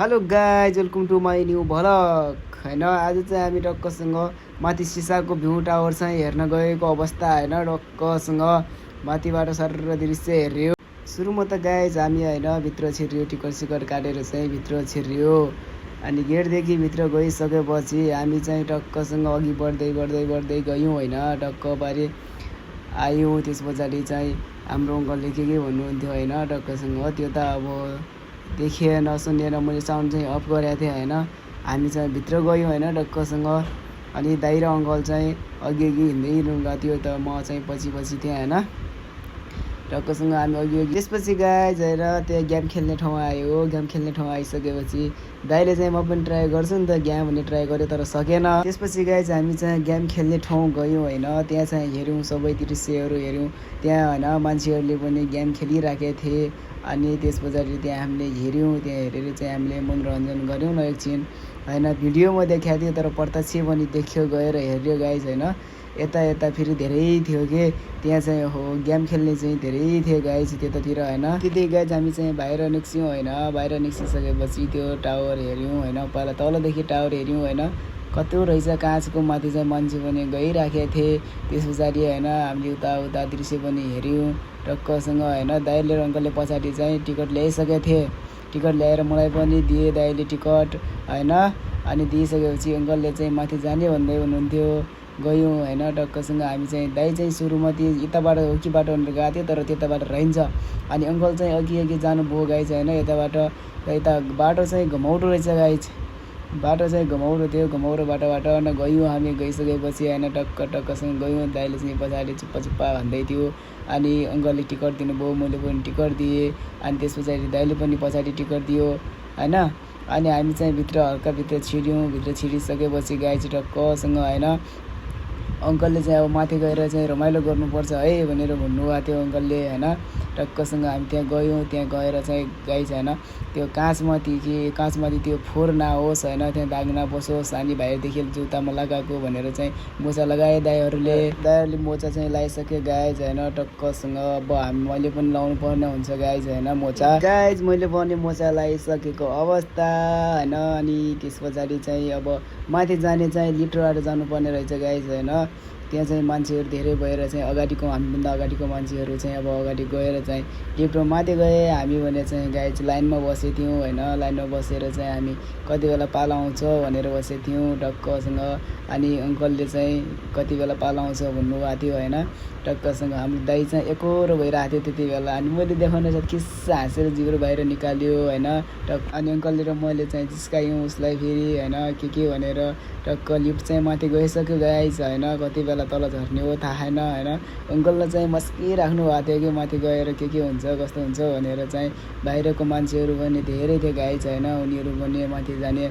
Hello guys, welcome to my new vlog होइन। आज चाहिँ हामी टक्कसँग माथि सिसाको भ्यू टावर चाहिँ हेर्न गएको अवस्था होइन। टक्कसँग माथिबाट सर दृश्य हेऱ्यो। सुरुमा त गाइज हामी होइन भित्र छिर्यो, टिकट सिकट काटेर चाहिँ भित्र छिर्यो। अनि गेटदेखि भित्र गइसकेपछि हामी चाहिँ टक्कसँग अघि बढ्दै बढ्दै बढ्दै गयौँ होइन। टक्क पारि आयौँ। त्यस पछाडि चाहिँ हाम्रो अङ्कलले के भन्नुहुन्थ्यो होइन। टक्कसँग त्यो त अब देखिएन सुनेन, मैले साउन्ड चाहिँ अफ गरेको थिएँ होइन। हामी चाहिँ भित्र गयौँ होइन टक्कसँग। अनि दाइ र अङ्कल चाहिँ अघि हिँड्दै हिँड्नुभएको थियो, त म चाहिँ पछि थिएँ होइन। टक्कसँग हामी अघि त्यसपछि गाइज आएर त्यहाँ गेम खेल्ने ठाउँ आयो। गेम खेल्ने ठाउँ आइसकेपछि दाइले चाहिँ म पनि ट्राई गर्छु नि त गेम भन्ने ट्राई गरेँ, तर सकेन। त्यसपछि गाइज हामी चाहिँ गेम खेल्ने ठाउँ गयौँ होइन। त्यहाँ चाहिँ हेऱ्यौँ, सबै दृश्यहरू हेऱ्यौँ। त्यहाँ होइन मान्छेहरूले पनि गेम खेलिरहेका थिए। अनि त्यस पछाडि त्यहाँ हामीले हेऱ्यौँ। त्यहाँ हेरेर चाहिँ हामीले मनोरञ्जन गऱ्यौँ न एकछिन होइन। भिडियोमा देखाएको थियो, तर प्रत्यक्ष पनि देख्यो, गएर हेऱ्यो गाइज होइन। यता फेरि धेरै थियो कि त्यहाँ चाहिँ हो गेम खेल्ने चाहिँ धेरै थियो गाइज त्यतातिर होइन। त्यति गाइज हामी चाहिँ बाहिर निस्क्यौँ होइन। बाहिर निस्किसकेपछि त्यो टावर हेऱ्यौँ होइन। पहिला तलदेखि टावर हेऱ्यौँ होइन। कत्रो रहेछ काँचको, माथि चाहिँ मान्छे पनि गइराखेका थिए। त्यस पछाडि होइन हामीले उता दृश्य पनि हेऱ्यौँ टक्कसँग होइन। दाइले र अङ्कलले पछाडि चाहिँ टिकट ल्याइसकेको थिए। टिकट ल्याएर मलाई पनि दिए दाइले टिकट होइन। अनि दिइसकेपछि अङ्कलले चाहिँ माथि जाने भन्दै हुनुहुन्थ्यो। गयौँ होइन टक्कसँग। हामी चाहिँ दाइ चाहिँ सुरुमा त्यो यताबाट हो कि बाटो भनेर गएको थियो, तर त्यताबाट रहन्छ। अनि अङ्कल चाहिँ अघि जानुभयो गाइज होइन। यता बाटो चाहिँ घुमाउरो रहेछ गाइज। बाटो चाहिँ घुमाउरो थियो। घुमाउरो बाटोबाट गयौँ हामी। गइसकेपछि होइन टक्कसँग गयौँ। दाइले चाहिँ पछाडि चुप्पा भन्दै थियो। अनि अङ्कलले टिकट दिनुभयो, मैले पनि टिकट दिएँ। अनि त्यस पछाडि दाइले पनि पछाडि टिकट दियो होइन। अनि हामी चाहिँ हल्का भित्र छिर्यौँ। भित्र छिरिसकेपछि गाइज टक्कसँग होइन अङ्कलले चाहिँ अब माथि गएर चाहिँ रमाइलो गर्नुपर्छ है भनेर भन्नुभएको थियो अङ्कलले होइन। टक्कसँग हामी त्यहाँ गयौँ। त्यहाँ गएर चाहिँ गाइज होइन त्यो काँचमाथि त्यो फोहोर नहोस् होइन, त्यहाँ दाग नबसोस्। अनि बाहिरदेखि जुत्तामा लगाएको भनेर चाहिँ मोजा लगाए दाइहरूले मोजा चाहिँ लगाइसके गाइज होइन। टक्कसँग अब मैले पनि लाउनु पर्ने हुन्छ गाइज होइन मोजा। गाइज मैले पनि मोजा लगाइसकेको अवस्था होइन। अनि त्यस पछाडि चाहिँ अब माथि जाने चाहिँ लिफ्टबाट जानुपर्ने रहेछ गाइज होइन। त्यहाँ चाहिँ मान्छेहरू धेरै भएर चाहिँ हामीभन्दा अगाडिको मान्छेहरू चाहिँ अब अगाडि गएर चाहिँ लिफ्टमा माथि गए। हामी भने चाहिँ गाइज लाइनमा बसेको थियौँ होइन। लाइनमा बसेर चाहिँ हामी कति बेला पाला आउँछ भनेर बसेको थियौँ टक्कसँग। अनि अङ्कलले चाहिँ कति बेला पाला आउँछ भन्नुभएको थियो होइन। टक्कसँग हाम्रो दाइ चाहिँ एकोरो भइरहेको थियो त्यति बेला। अनि मैले देखाउन साथ किस्सा हाँसेर जिब्रो बाहिर निकाल्यो होइन। अनि अङ्कलले र मैले चाहिँ जिस्कायौँ उसलाई फेरि होइन के भनेर। टक्क लिफ्ट चाहिँ माथि गइसक्यो गाइज होइन। कति बेला तल झर्ने हो थाहा छैन होइन। अङ्कललाई चाहिँ मस्किराख्नु भएको थियो कि माथि गएर के हुन्छ कस्तो हुन्छ भनेर चाहिँ। बाहिरको मान्छेहरू पनि धेरै थियो गाइज होइन। उनीहरू पनि माथि जाने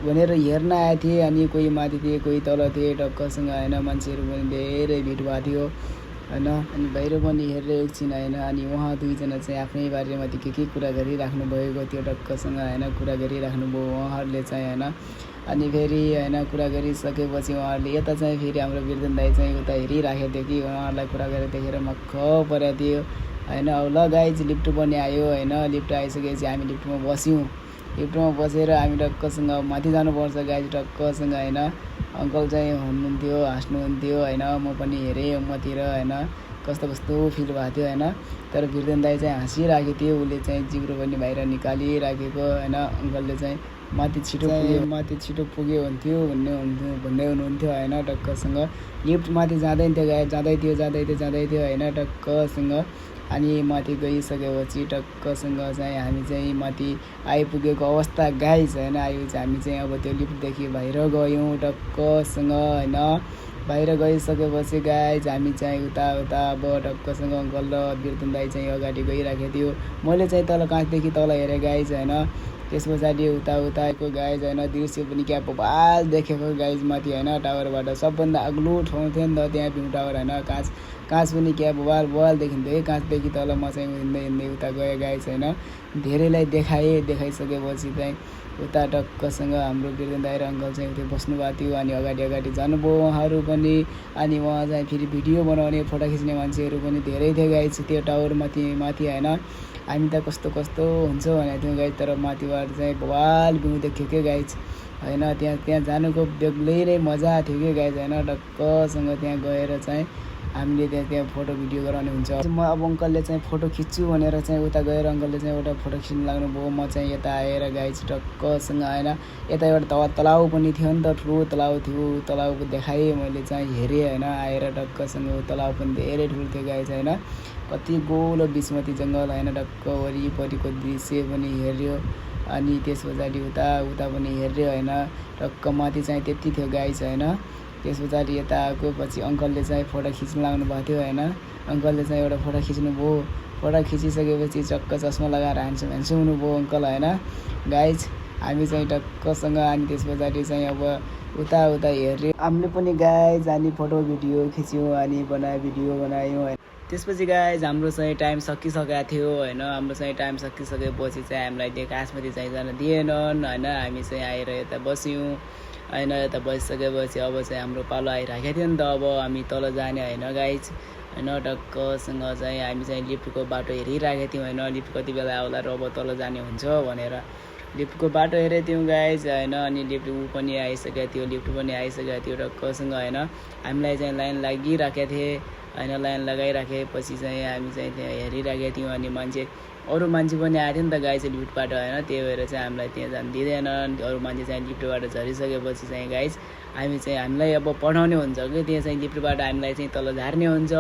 भनेर हेर्न आएको थिए। अनि कोही माथि थिए, कोही तल थिए टक्कसँग होइन। मान्छेहरू पनि धेरै भिड भएको थियो होइन। अनि बाहिर पनि हेरेर एकछिन होइन। अनि उहाँ दुईजना चाहिँ आफ्नै बारेमा के कुरा गरिराख्नु भएको थियो टक्कसँग होइन। कुरा गरिराख्नुभयो उहाँहरूले चाहिँ होइन। अनि फेरि होइन कुरा गरिसकेपछि उहाँहरूले यता चाहिँ फेरि हाम्रो बिर्दन दाइ चाहिँ उता हेरिराखेको थियो कि उहाँहरूलाई कुरा गरेर देखेर मक्ख परेको थियो होइन। अब ल गाइज लिफ्ट पनि आयो होइन। लिफ्ट आइसकेपछि हामी लिफ्टमा बस्यौँ। लिफ्टमा बसेर हामी टक्कसँग माथि जानुपर्छ गाइज टक्कसँग होइन। अङ्कल चाहिँ हुनुहुन्थ्यो, हाँस्नुहुन्थ्यो होइन। म पनि हेरेँ मतिर होइन, कस्तो फिल भएको थियो होइन। तर बिर्दन दाइ चाहिँ हाँसिरहेको थियो। उसले चाहिँ जिब्रो पनि बाहिर निकालिराखेको होइन। अङ्कलले चाहिँ माथि छिटो पुग्यो हुन्थ्यो भन्दै हुनुहुन्थ्यो होइन। टक्कसँग लिफ्ट माथि जाँदै थियो होइन टक्कसँग। अनि माथि गइसकेपछि टक्कसँग चाहिँ हामी चाहिँ माथि आइपुगेको अवस्था गाइज होइन। हामी चाहिँ अब त्यो लिफ्टदेखि बाहिर गयौँ टक्कसँग होइन। बाहिर गइसकेपछि गाइज हामी चाहिँ उता अब टक्कसँग अङ्कल र बिर्दन दाइ चाहिँ अगाडि गइराखेको थियो। मैले चाहिँ तल काँचदेखि तल हेरेँ गाइज होइन। त्यस पछाडि उताको गाइज होइन दृश्य पनि क्या बवाल देखेको गाइज माथि होइन। टावरबाट सबभन्दा अग्लो ठाउँ थियो नि त त्यहाँ भ्यू टावर होइन। काँच पनि क्या बवाल देखिन्थ्यो है। काँचदेखि तल म चाहिँ हिँड्दै उता गएँ गाइज होइन। धेरैलाई देखाइसकेपछि चाहिँ उता टक्कसँग हाम्रो बिर्दन दाइ र अङ्कल चाहिँ उतै बस्नु भएको थियो। अनि अगाडि जानुभयो उहाँहरू पनि। अनि उहाँ चाहिँ फेरि भिडियो बनाउने फोटो खिच्ने मान्छेहरू पनि धेरै थियो गाइज त्यो टावर माथि होइन। हामी त कस्तो कस्तो हुन्छ भनेको थियौँ गाइज, तर माथिबाट चाहिँ बवाल भ्यू देख्यो के गाइज होइन। त्यहाँ जानुको बेग्लै नै मजा थियो कि गाइज होइन। टक्कसँग त्यहाँ गएर चाहिँ हामीले त्यहाँ फोटो भिडियो गराउने हुन्छ। म अब अङ्कलले चाहिँ फोटो खिच्छु भनेर चाहिँ उता गएर अङ्कलले चाहिँ एउटा फोटो खिच्नु लाग्नुभयो। म चाहिँ यता आएर गाइज टक्कसँग होइन, यता एउटा तलाउ पनि थियो नि त, ठुलो तलाउ थियो। तलाउको देखाएँ मैले चाहिँ हेरेँ होइन, आएर टक्कसँग तलाउ पनि धेरै ठुलो थियो गाइज होइन। कति गोलो बिचमती जङ्गल होइन, टक्क वरिपरिको दृश्य पनि हेऱ्यो। अनि त्यस पछाडि उता पनि हेऱ्यो होइन। टक्क माथि चाहिँ त्यति थियो गाइज होइन। त्यस पछाडि यता आएको पछि अङ्कलले चाहिँ फोटो खिच्नु लाग्नु भएको थियो होइन। अङ्कलले चाहिँ एउटा फोटो खिच्नुभयो। फोटो खिचिसकेपछि चक्क चस्मा लगाएर ह्यान्डसम हुनुभयो अङ्कल होइन गाइज। हामी चाहिँ टक्कसँग अनि त्यस पछाडि चाहिँ अब उता हेऱ्यो हामीले पनि गाइज। अनि फोटो भिडियो खिच्यौँ अनि भिडियो बनायौँ होइन। त्यसपछि गाइज हाम्रो चाहिँ टाइम सकिसकेको थियो होइन। हाम्रो चाहिँ टाइम सकिसकेपछि चाहिँ हामीलाई त्यो कासमती चाहिँ जान दिएनन् होइन। हामी चाहिँ आएर यता बस्यौँ होइन। यता बसिसकेपछि अब चाहिँ हाम्रो पालो आइराखेको थियो नि त। अब हामी तल जाने होइन गाइज होइन। टक्कसँग चाहिँ हामी चाहिँ लिफ्टको बाटो हेरिरहेको थियौँ होइन। लिफ्ट कति बेला आउला र अब तल जाने हुन्छ भनेर लिफ्टको बाटो हेरेको थियौँ गाइज होइन। अनि लिफ्ट पनि आइसकेको थियो, लिफ्ट पनि आइसकेको थियो टक्कसँग होइन। हामीलाई चाहिँ लाइन लागिराखेको थिएँ होइन। लाइन लगाइराखेपछि चाहिँ हामी चाहिँ त्यहाँ हेरिराखेको थियौँ। अनि अरू मान्छे पनि आएको थियो नि त गाइज लिफ्टबाट होइन। त्यही भएर चाहिँ हामीलाई त्यहाँ जान दिँदैन। अरू मान्छे चाहिँ लिफ्टबाट झरिसकेपछि चाहिँ गाइज हामीलाई अब पठाउने हुन्छ कि त्यहाँ चाहिँ लिफ्टबाट हामीलाई चाहिँ तल झार्ने हुन्छ।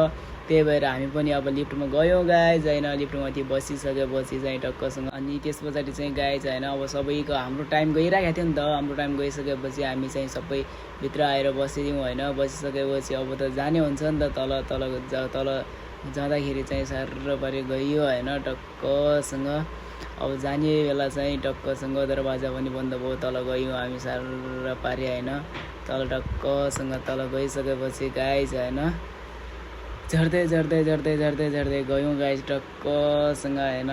त्यही भएर हामी पनि अब लिफ्टमा गयौँ गाइज होइन। लिफ्टमा त्यो बसिसकेपछि चाहिँ टक्कसँग अनि त्यस पछाडि चाहिँ गाइज होइन। अब सबैको हाम्रो टाइम गइरहेको थियो नि त। हाम्रो टाइम गइसकेपछि हामी चाहिँ सबै भित्र आएर बसिदियौँ होइन। बसिसकेपछि अब त जाने हुन्छ नि त तल जाँदाखेरि चाहिँ साह्रो पारि गइयो होइन। टक्कसँग अब जाने बेला चाहिँ टक्कसँग दरवाजा पनि बन्द भयो। तल गयौँ हामी साह्रो पारि होइन। तल टक्कसँग तल गइसकेपछि गाइज होइन झर्दै गयौँ गाइज टक्कसँग होइन।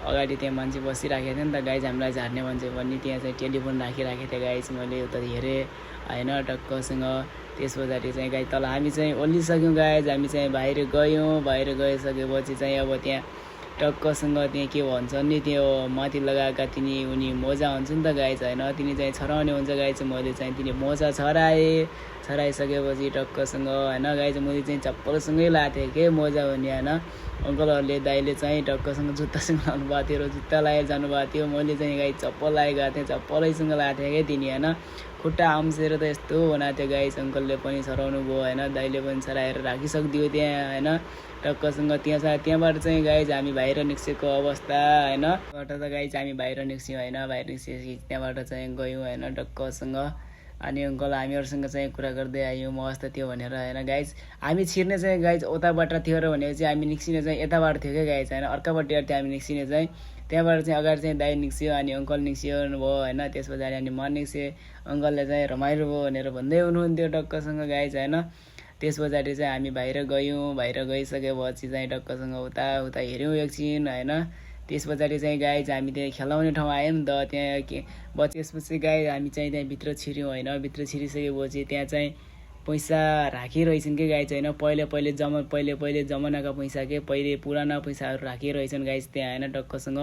अगाडि त्यहाँ मान्छे बसिराखेको थियो नि त गाइज, हामीलाई झार्ने मान्छे पनि। त्यहाँ चाहिँ टेलिफोन राखिराखेको थिएँ गाइज, मैले उता हेरेँ होइन टक्कसँग। त्यस पछाडि चाहिँ गाइज तल हामी चाहिँ ओर्लिसक्यौँ गाइज। हामी चाहिँ बाहिर गइसकेपछि चाहिँ अब त्यहाँ टक्कसँग त्यहाँ के भन्छ नि, त्यो माथि लगाएका उनी मोजा हुन्छ नि त गाइज होइन। तिनी चाहिँ छराउने हुन्छ गाइज। मैले चाहिँ तिनी मोजा छराइसकेपछि टक्कसँग होइन गाइज मैले चाहिँ चप्पलसँगै लाएको थिएँ के मोजा भने होइन। अङ्कलहरूले दाइले चाहिँ टक्कसँग जुत्तासँग लानु भएको थियो र जुत्ता लगाएर जानुभएको थियो। मैले चाहिँ गाइज चप्पल लगाएर गएको थिएँ, चप्पलैसँग लाएको थिएँ क्या तिनी होइन। खुट्टा आम्सेर त यस्तो बनाएको थियो गाइज। अङ्कलले पनि छराउनु भयो होइन। दाइले पनि छराएर राखिसकिदियो त्यहाँ होइन। टक्कसँग त्यहाँबाट चाहिँ गाइज हामी बाहिर निस्केको अवस्था होइन। त गाइज हामी बाहिर निस्क्यौँ होइन। बाहिर निस्केपछि त्यहाँबाट चाहिँ गयौँ होइन टक्कसँग। अनि अङ्कल हामीहरूसँग चाहिँ कुरा गर्दै आयौँ अवस्था थियो भनेर होइन गाइज। हामी छिर्ने चाहिँ गाइज उताबाट थियो र भनेपछि हामी निस्किने चाहिँ यताबाट थियो क्या गाइज होइन। अर्कापट्टि थियो हामी निस्किने चाहिँ। त्यहाँबाट चाहिँ अगाडि चाहिँ दाइ निस्क्यो अनि अङ्कल निस्क्यो भयो होइन। त्यस पछाडि अनि म निस्केँ। अङ्कलले चाहिँ रमाइलो भयो भनेर भन्दै हुनुहुन्थ्यो टक्कसँग गाइज होइन। त्यस पछाडि चाहिँ हामी बाहिर गयौँ। बाहिर गइसकेपछि चाहिँ टक्कसँग उता हेऱ्यौँ एकछिन होइन। त्यस पछाडि चाहिँ गाइज हामी त्यहाँ खेलाउने ठाउँ आयौँ नि त। त्यहाँ त्यसपछि गाइज हामी चाहिँ त्यहाँ भित्र छिर्यौँ होइन। भित्र छिरिसकेपछि त्यहाँ चाहिँ पैसा राखिरहेछन् कि गाइज होइन। पहिले जमानाका पैसा के पहिले पुराना पैसाहरू राखिरहेछन् गाइज त्यहाँ होइन। टक्कसँग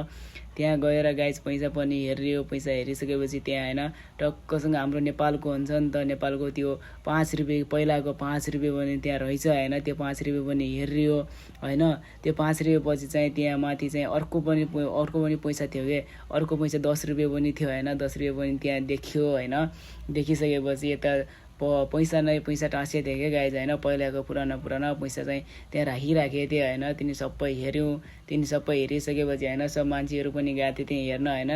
त्यहाँ गएर गाइज पैसा पनि हेऱ्यो। पैसा हेरिसकेपछि त्यहाँ होइन टक्कसँग हाम्रो नेपालको हुन्छ नि त, नेपालको त्यो 5 रुपियाँ पहिलाको 5 रुपियाँ पनि त्यहाँ रहेछ होइन। त्यो 5 रुपियाँ पनि हेऱ्यो होइन। त्यो 5 रुपियाँ पछि चाहिँ त्यहाँ माथि चाहिँ अर्को पनि पैसा थियो कि, अर्को पैसा 10 रुपियाँ पनि थियो होइन। 10 रुपियाँ पनि त्यहाँ देखियो होइन। देखिसकेपछि यता पैसा टाँसिएको थियो क्या गाइज होइन। पहिलाको पुराना पैसा चाहिँ त्यहाँ राखिराखेको थियो होइन। तिनी सबै हेरिसकेपछि होइन सब मान्छेहरू पनि गएको थियो त्यहाँ हेर्न होइन।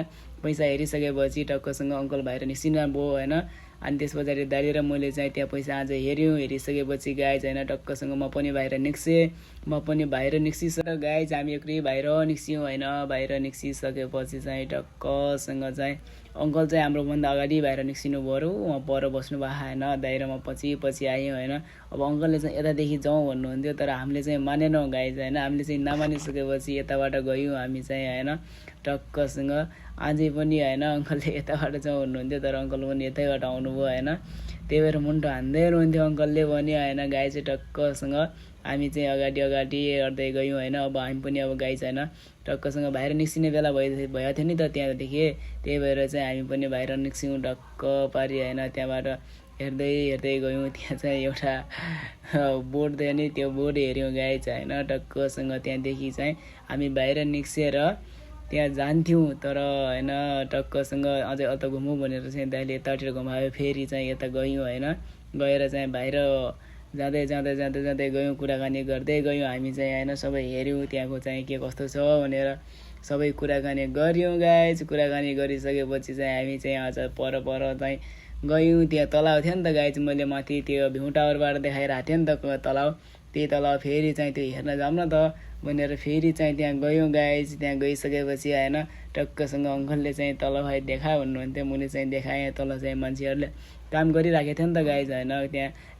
पैसा हेरिसकेपछि टक्कसँग अङ्कल बाहिर निस्किनु भयो होइन। अनि त्यस पछाडि दाइले र मैले चाहिँ त्यहाँ पैसा आज हेरिसकेपछि गाइज होइन टक्कसँग म पनि बाहिर निस्किसकेर गाइज हामी एक्लै बाहिर निस्क्यौँ होइन। बाहिर निस्किसकेपछि चाहिँ टक्कसँग चाहिँ अङ्कल चाहिँ हाम्रोभन्दा अगाडि बाहिर निस्किनु भयो। उहाँ पर बस्नु भएको होइन। दाइ र म पछि आयौँ होइन। अब अङ्कलले चाहिँ यतादेखि जाउँ भन्नुहुन्थ्यो तर हामीले चाहिँ मानेनौँ गाइज होइन। हामीले चाहिँ नमानिसकेपछि यताबाट गयौँ हामी चाहिँ होइन। टक्कसँग अझै पनि होइन अङ्कलले यताबाट जाउँ भन्नुहुन्थ्यो तर अङ्कल पनि यतैबाट आउनुभयो होइन। त्यही भएर मुन्टो हान्दै हुनुहुन्थ्यो अङ्कलले पनि होइन गाइज। टक्कसँग हामी चाहिँ अगाडि हेर्दै गयौँ होइन। अब हामी पनि अब गाइज होइन टक्कसँग बाहिर निस्किने बेला भएको थियो नि त त्यहाँदेखि, त्यही भएर चाहिँ हामी पनि बाहिर निस्क्यौँ टक्क पारी होइन। त्यहाँबाट हेर्दै गयौँ, त्यहाँ चाहिँ एउटा बोर्ड थियो नि, त्यो बोर्ड हेऱ्यौँ गाइज होइन टक्कसँग। त्यहाँदेखि चाहिँ हामी बाहिर निस्केर त्यहाँ जान्थ्यौँ, तर होइन टक्कसँग अझै अता घुमौँ भनेर चाहिँ दाइले यतातिर घुमायो। फेरि चाहिँ यता गयौँ होइन, गएर चाहिँ बाहिर जाँदै गयौँ, कुराकानी गर्दै गयौँ हामी चाहिँ होइन। सबै हेऱ्यौँ त्यहाँको चाहिँ के कस्तो छ भनेर सबै कुराकानी गऱ्यौँ गाइज। कुराकानी गरिसकेपछि चाहिँ हामी चाहिँ अझ पर चाहिँ गयौँ। त्यहाँ तलाउ थियो नि त गाइज, मैले माथि त्यो भ्यू टावरबाट देखाइरहेको थिएँ नि त तलाउ, त्यही तलाउ फेरि चाहिँ त्यो हेर्न जाऊँ न त भनेर फेरि चाहिँ त्यहाँ गयौँ गाइज। त्यहाँ गइसकेपछि होइन टक्कसँग अङ्कलले चाहिँ तल भाइ देखा भन्नुहुन्थ्यो, मैले चाहिँ देखाएँ। तल चाहिँ मान्छेहरूले काम गरिराखेको थियो नि त गाइज होइन।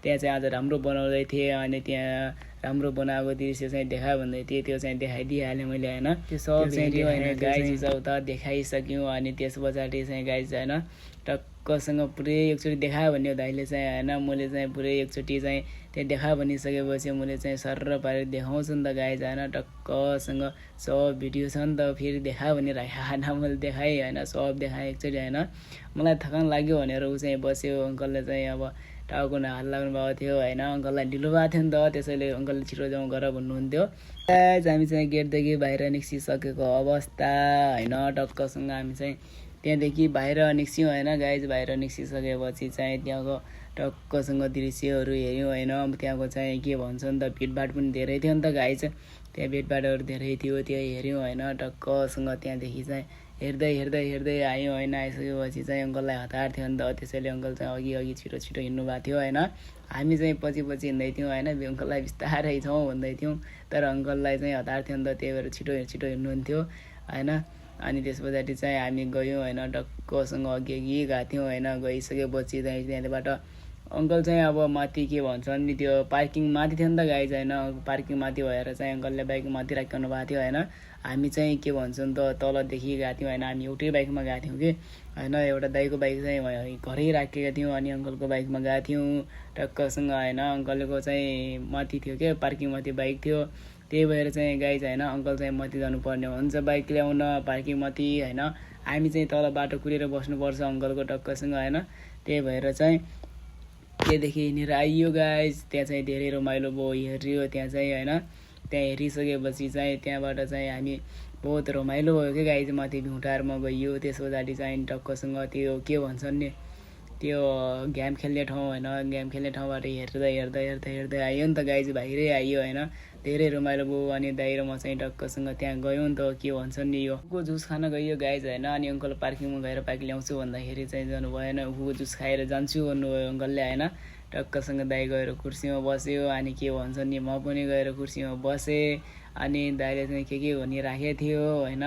त्यहाँ चाहिँ आज राम्रो बनाउँदै थिएँ, अनि त्यहाँ राम्रो बनाएको दृश्य चाहिँ देखा भन्दै थिएँ, त्यो चाहिँ देखाइदिइहालेँ मैले होइन। त्यो सब चाहिँ होइन गाइज उता देखाइसक्यौँ। अनि त्यस पछाडि चाहिँ गाइज होइन टक्कसँग पुरै एकचोटि देखायो भन्ने दाइले चाहिँ होइन, मैले चाहिँ पुरै एकचोटि चाहिँ त्यहाँ देखा भनिसकेपछि मैले चाहिँ सर्र पारेर देखाउँछु नि त गाइज होइन। टक्कसँग सब भिडियो छ नि त, फेरि देखा भनिरहेको मैले देखाएँ होइन, सब देखाएँ एकचोटि होइन। मलाई थकान लाग्यो भनेर ऊ चाहिँ बस्यो। अङ्कलले चाहिँ अब टाउको हात लाग्नु भएको थियो होइन, अङ्कललाई ढिलो भएको थियो नि त, त्यसैले अङ्कलले छिटो जाउँ गर भन्नुहुन्थ्यो। हामी चाहिँ गेटदेखि बाहिर निस्किसकेको अवस्था होइन। टक्कसँग हामी चाहिँ त्यहाँदेखि बाहिर निस्क्यौँ होइन गाइज। बाहिर निस्किसकेपछि चाहिँ त्यहाँको टक्कसँग दृश्यहरू हेऱ्यौँ होइन। त्यहाँको चाहिँ के भन्छ नि त भिडभाड पनि धेरै थियो नि त गाइज, त्यहाँ भिडभाडहरू धेरै थियो, त्यो हेऱ्यौँ होइन टक्कसँग। त्यहाँदेखि चाहिँ हेर्दै आयौँ होइन। आइसकेपछि चाहिँ अङ्कललाई हतार थियो नि त, त्यसैले अङ्कल चाहिँ अघि छिटो हिँड्नु भएको थियो होइन। हामी चाहिँ पछि हिँड्दै थियौँ होइन, अङ्कललाई बिस्तारै छौँ भन्दै थियौँ, तर अङ्कललाई चाहिँ हतार थियो नि त, त्यही भएर छिटो हिँड्नुहुन्थ्यो होइन। अनि त्यस पछाडि चाहिँ हामी गयौँ होइन टक्कसँग अघि गएको थियौँ होइन। गइसकेपछि चाहिँ त्यहाँबाट अङ्कल चाहिँ अब माथि के भन्छ नि त्यो पार्किङ माथि थियो नि त गाइज होइन। पार्किङ माथि भएर चाहिँ अङ्कलले बाइक माथि राखिरहनु भएको थियो होइन। हामी चाहिँ के भन्छ नि त तलदेखि गएको थियौँ होइन। हामी एउटै बाइकमा गएको थियौँ कि होइन, एउटा दाइको बाइक चाहिँ घरै राखेका थियौँ, अनि अङ्कलको बाइकमा गएको थियौँ टक्कसँग होइन। अङ्कलको चाहिँ माथि थियो क्या, पार्किङ माथि बाइक थियो, त्यही भएर चाहिँ गाइज होइन अङ्कल चाहिँ माथि जानुपर्ने हुन्छ बाइक ल्याउन पार्किङ माथि होइन। हामी चाहिँ तल बाटो कुरेर बस्नुपर्छ अङ्कलको टक्कसँग होइन। त्यही भएर चाहिँ त्यहाँदेखि हिँडेर आइयो गाइज। त्यहाँ चाहिँ धेरै रमाइलो भयो, हेऱ्यो त्यहाँ चाहिँ होइन। त्यहाँ हेरिसकेपछि चाहिँ त्यहाँबाट चाहिँ हामी बहुत रमाइलो भयो क्या गाइज। माथि भ्युटारमा गइयो, त्यस पछाडि चाहिँ टक्कसँग त्यो के भन्छन् नि त्यो गेम खेल्ने ठाउँ होइन, गेम खेल्ने ठाउँबाट हेर्दै आयो नि त गाइज, बाहिरै आइयो होइन। धेरै रमाइलो भयो। अनि दाइ र म चाहिँ टक्कसँग त्यहाँ गयौँ नि त, के भन्छन् नि यो उखुको जुस खान गइयो गाइज होइन। अनि अङ्कल पार्किङमा गएर बाइक ल्याउँछु भन्दाखेरि चाहिँ जानु भएन, उखुको जुस खाएर जान्छु भन्नुभयो अङ्कलले होइन। टक्कसँग दाइ गएर कुर्सीमा बस्यो, अनि के भन्छन् नि म पनि गएर कुर्सीमा बसेँ। अनि दाइले चाहिँ के भनिराखेको थियो होइन।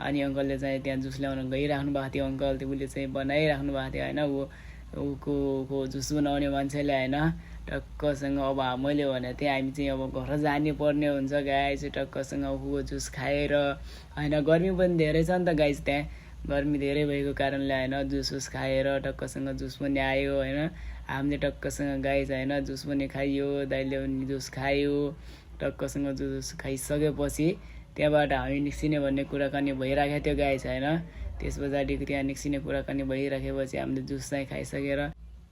अनि अङ्कलले चाहिँ त्यहाँ जुस ल्याउन गइराख्नु भएको थियो, अङ्कल त्यो उसले चाहिँ बनाइराख्नु भएको थियो होइन। उखुको जुस बनाउने मान्छेले होइन। टक्कसँग अब मैले भनेको थिएँ हामी चाहिँ अब घर जाने पर्ने हुन्छ गाइज। टक्कसँग उखुको जुस खाएर होइन, गर्मी पनि धेरै छ नि त गाइज, त्यहाँ गर्मी धेरै भएको कारणले होइन जुस खाएर टक्कसँग जुस पनि आयो होइन। हामीले टक्कसँग गाइज होइन जुस पनि खाइयो, दाइले पनि जुस खायो। टक्कसँग जुस खाइसकेपछि त्यहाँबाट हामी निस्किने भन्ने कुराकानी भइरहेको थियो गाइज होइन। त्यस पछाडि त्यहाँ निस्किने कुराकानी भइराखेपछि हामीले जुस चाहिँ खाइसकेर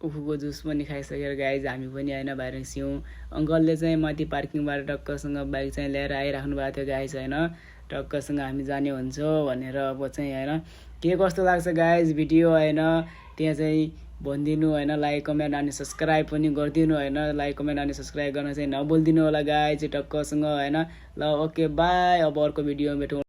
उखुको जुस पनि खाइसकेर गाइज हामी पनि होइन बाहिर निस्क्यौँ। अङ्कलले चाहिँ माथि पार्किङबाट टक्कसँग बाइक चाहिँ ल्याएर आइराख्नु भएको थियो गाइज होइन। टक्कसँग हामी जाने हुन्छ भनेर अब चाहिँ होइन के कस्तो लाग्छ गाइज भिडियो होइन त्यहाँ चाहिँ भनिदिनु होइन। लाइक कमेन्ट अनि सब्सक्राइब पनि गरिदिनु होइन। लाइक कमेन्ट अनि सब्सक्राइब गर्न चाहिँ नभुलिदिनु होला गाइज टक्कसँग होइन। ल ओके बाई, अब अर्को भिडियोमा भेटौँ।